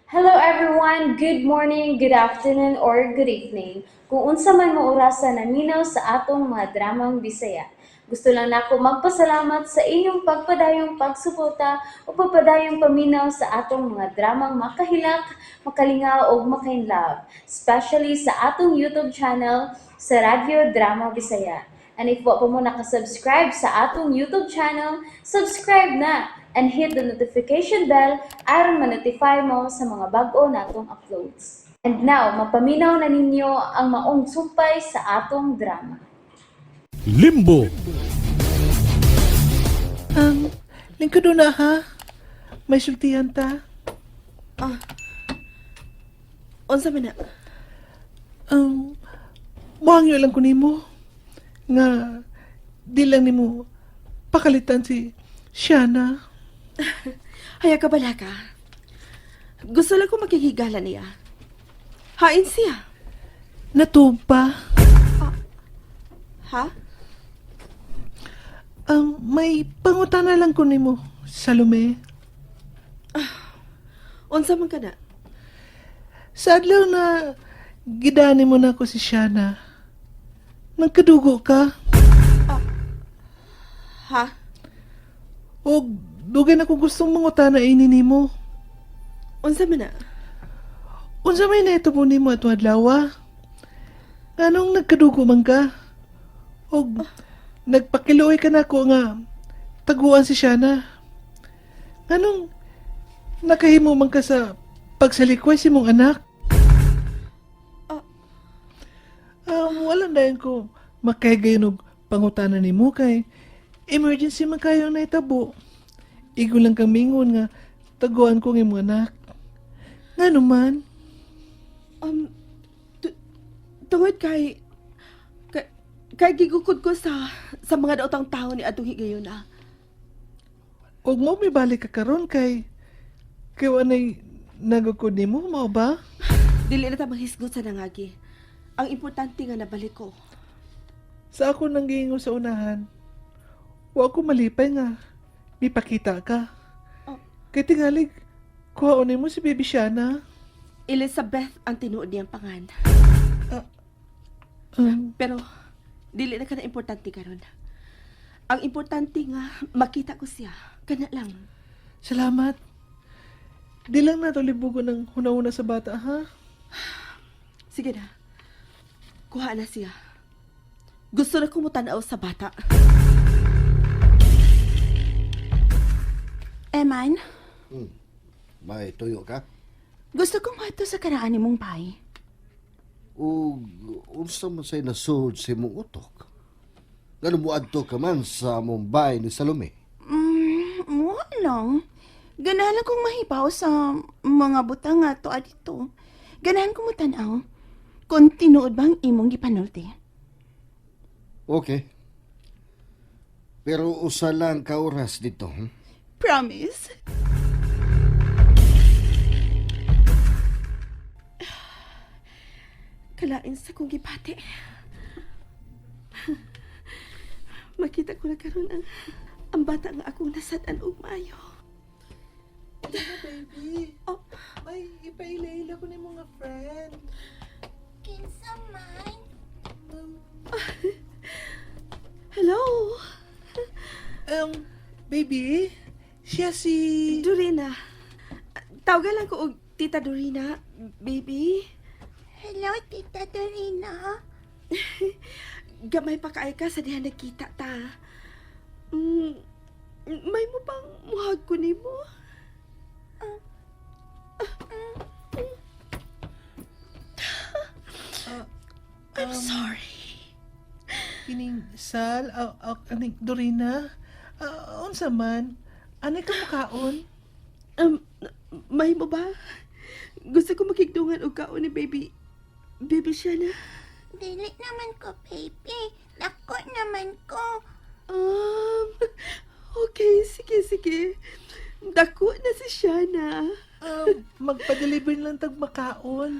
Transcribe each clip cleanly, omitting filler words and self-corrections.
Hello everyone! Good morning, good afternoon, or good evening. Kung unsa man mo orasa naminaw sa atong mga dramang Bisaya. Gusto lang nako magpasalamat sa inyong pagpadayong pagsuporta o pagpadayong paminaw sa atong mga dramang makahilak, makalingaw ug makainlove, especially sa atong YouTube channel sa Radyo Drama Bisaya. And if wa pa mo nakasubscribe sa atong YouTube channel, subscribe na and hit the notification bell aron ma-notify mo sa mga bag-o natong uploads. And now, mapaminaw na ninyo ang maong sumpay sa atong drama. Limbo. Lingkod na ha. May sultihan ta. Unsa man na? Muhangyo lang ko nimo nga di lang nimo pakalitan si Shana. Haya ka bala ka. Gusto lang ko makikigala niya. Hain siya. Natumpa. Ha? May pangutana lang ko nimo, Salome. Unsa man ka na? Sa adlaw na gidani mo na ko si Shana, nagkadugo ka. Ha? O dugay na ko gustong mangutana ini nimo. Unsa man na? Unsa may naitubo nimo ato adlaw? Nganong nagkadugo man ka? Og nagpakiluoy ka nako nga taguan si Shana. Nganong nakahimo man ka sa pagsalikway si mong anak? Ah. Wala na ko makahigayon og pangutana nimo kay emergency man kayo ang nahitabo. Igo lang kang mingon nga taguan ko ang imong anak. Ngano man? Um, tungod kay, kay, kay gigukod ko sa mga daotang tao ni atong higayon na. Og mo mibalik ka karon kay kay wanay nagukod nimo mao ba? Dili na ta manghisgot sa nangagi. Ang importante nga nabalik ko. Sa ako nang giingon sa unahan, wa ko malipay nga mipakita ka. Oh. Kay tingalig kuhaon nimo si Baby Shana. Elizabeth ang tinuod niyang pangan. Pero dili na kana importante karon. Ang importante nga makita ko siya. Kana lang. Salamat. Di lang nato libugo ng hunahuna sa bata, ha? Sige na. Kuha na siya. Gusto na ko mutanaw sa bata. Eman, May tuyo ka? gusto kong mato sa karaan ni mong bay. O unsa man say nasud sa imong utok? Ngano moadto ka man sa Mumbai ni Salome? Wala lang. Ganahan lang kong mahibaw sa mga butang nga to dito. Ganahan ko mo tanaw. Kung tinuod bang imong gipanulti. Okay. Pero usa lang ka oras dito. Promise. Kalain sa kong gipati. Makita ko na karon ang bata nga akong nasad-an og maayo. Baby, Oh. may ipaila-ila ko ni mga friend. Kinsa man? Hello, Baby, siya si... Dorina. Tawagan lang ko og Tita Dorina, baby. Hello, Tita Dorina. Gamay pa kaay ka sa diha nagkita ta. May mo bang muhag ko nimo? I'm sorry. Kining Sal, aning Dorina, unsa man, anay ka mukaon? May mo ba? Gusto ko makigdungan og kaon ni baby. Baby siya na. Dili naman ko, baby. Dako naman ko. Okay, sige, sige. Dako na si Shana. Magpa-deliver lang tag makaon.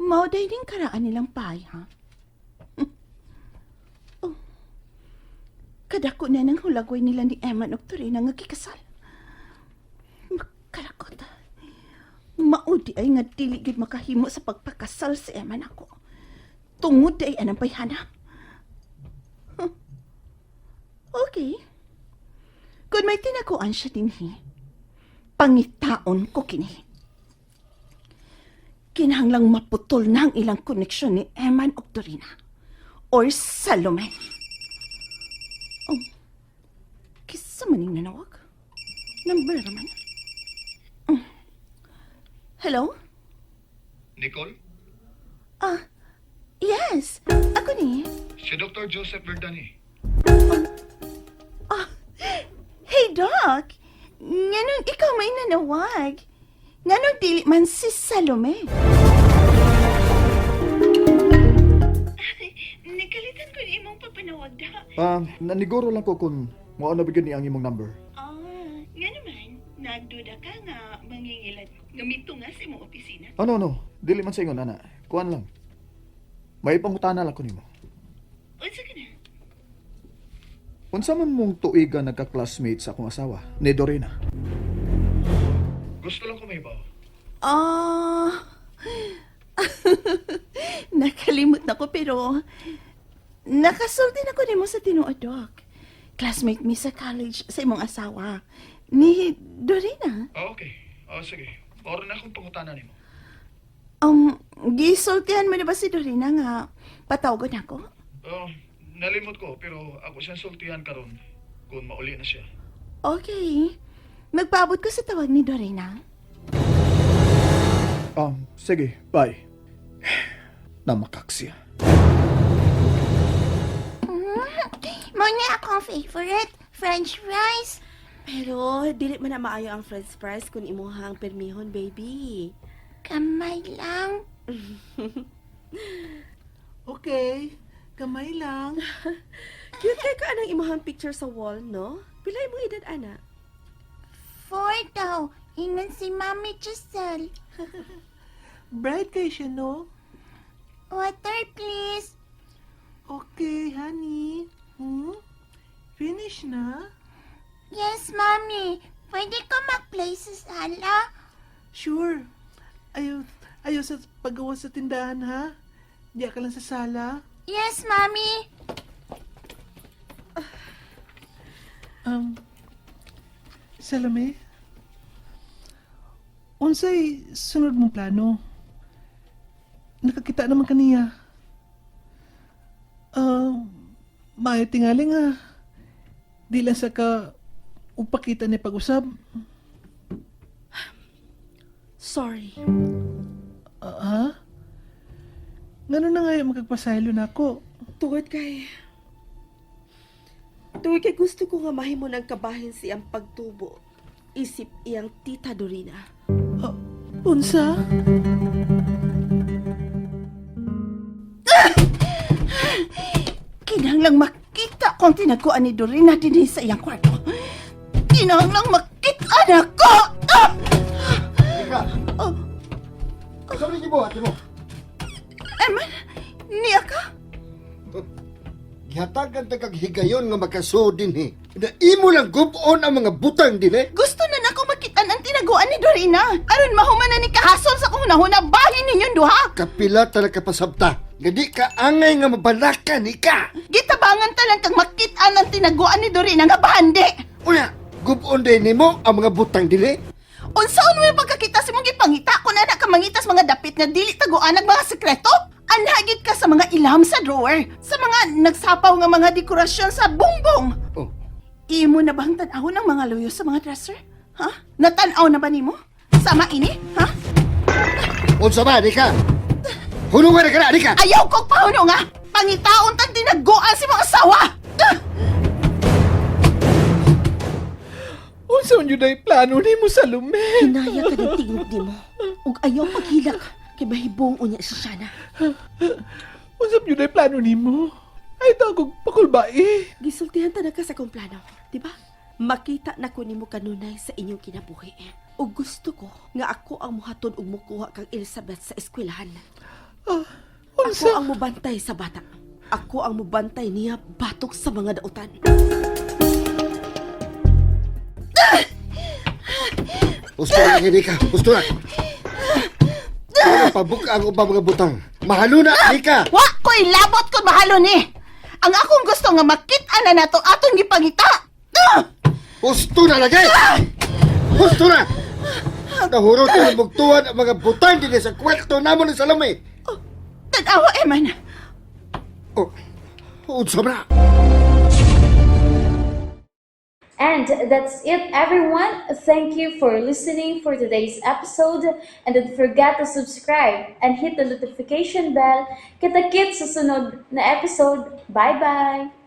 Mao day din karaan nilang pay, ha? Kadako na ng hulagway nila ni Eman og Dorina nga gikasal. Makalakot. Mao diay nga dili gyud makahimo sa pagpakasal si Eman ako. Tungod diay anang bayhana. Huh. Okay. Kung may tinaguan siya dinhi, pangitaon ko kini. Kinahanglang maputol na ang ilang koneksyon ni Eman og Dorina or Salome. Oh, kinsa man ning nanawag? Number naman. Hello? Nicole? Ah, yes. Ako ni. Si Dr. Joseph Verdani. Ah, hey, Doc. Nganong ikaw may nanawag? Nganong dili man si Salome? Nakalitan ko ni imong papanawag, Doc. Ah, naniguro lang ko kung mao na ba gyud ni ang imong number. Ah, nga naman, nagduda ka nga mangingilad. Gamito nga sa imong opisina. Ano, no, dili man sa ingon, ana. Kuan lang. May pangutana lang ko nimo. Unsa ka na? Unsa man mong tuiga nagka-classmate sa akong asawa, ni Dorina? Gusto lang ko mahibaw. Ah, nakalimot na ko pero nakasulti na ko nimo sa tinuod, Doc. Classmate mi sa college sa imong asawa, ni Dorina. Ah, okay. Ah, sige. Oro na akong pangutana nimo. Gisultihan mo na ba si Dorina nga patawagon ako? Oh, nalimot ko pero ako siyang sultihan karon kung mauli na siya. Okay. Magpaabot ko sa tawag ni Dorina. Sige, bye. Namakak siya. Mao na akong favorite, French fries. Pero dili man na maayo ang french fries kung imuhang permihon, baby. Kamay lang. Okay, kamay lang. Cute kay ka anang imuhang picture sa wall, no? Pila imong edad ana? 4 daw. Ingon si Mami Giselle. Bright kay siya, no? Water, please. Okay, honey. Finish na? Yes, Mami. Pwede ko mag-play sa sala? Sure. Ayaw, ayaw sa paggawa sa tindahan, ha? Diya ka lang sa sala. Yes, Mami. Salome? Unsay sunod mong plano? Nakakita naman kaniya. Maayo tingali nga. Di lang sa ka upakita ni pag-usab. Sorry. Ah, ha? Ngano na nga magpasaylo na ako? Tungod kay gusto ko nga mahimo ng kabahin siyang pagtubo. Isip iyang tita Dorina. Ah, unsa? Kinahanglang makita kung tinaguan ni Dorina dinhi sa iyang kwarto. Kinahanglang makita na ko! Ah! Ika! Oh. Sa rin gibuhat mo? Eman, niya ka? Gihatagan ta kag higayon nga makasuod dinhi. Na imo lang gubon ang mga butang dinhi. Gusto na nako makita ang tinaguan ni Dorina. Aron mahuman na ni kahasol sa kong hunahuna bahin ninyong duha. Kapila ta nakapasabta. Nga di ka angay nga mabalakan ika. Gitabangan ta lang kang makita ang tinaguan ni Dorina nga bahandi. Unya, gubon din nimo ang mga butang dinhi. Unsaon mo yung pagkakita sa mong gipangita kung na ka mangitas mga dapit nga dili taguan ang mga sekreto? Anhagit ka sa mga ilham sa drawer, sa mga nagsapaw nga mga dekorasyon sa bungbong. Oh, Imo na bang tan-awon ang mga luyo sa mga dresser? Ha? Natanaw na ba nimo? Sama ini? Ha? Unsa ba di ka? Hunungan na ka na, di ka! Ayaw kong pahuno nga! Pangitaon tang tinaguan si mga asawa! Ah! Unsa man yun ay plano nimo, Salome? Hinaya ka ng tingog nimo. Ug ayaw paghilak kay mahibong unya si Shana. Unsa man yun ay plano nimo? Ay tagog pakulbai. Gisultihan ta na ka sa akong plano, di ba? Makita na ko nimo kanunay sa inyong kinabuhi. Ug gusto ko nga ako ang muhatod ug mukuha kang Elizabeth sa eskwelahan. Ah, Ako unsa? ang mubantay sa bata. Ako ang mubantay niya batok sa mga dautan. Gusto na gini ka. Gusto na. Ano pabuka ang ubang mga butang. Mahalo na, Nika! Wa ko'y labot kung mahalo ni. Ang akong gusto nga makit-an na nato atong gipangita. Ah! Gusto na lagi! Gusto na! Nahurot na bugtuan ang mga butang din sa kwarto namo ni Salome. Tanawa, Eman. Oh, unsa man na? And that's it, everyone. Thank you for listening for today's episode. And don't forget to subscribe and hit the notification bell. Kita-kits sa sunod na episode. Bye-bye!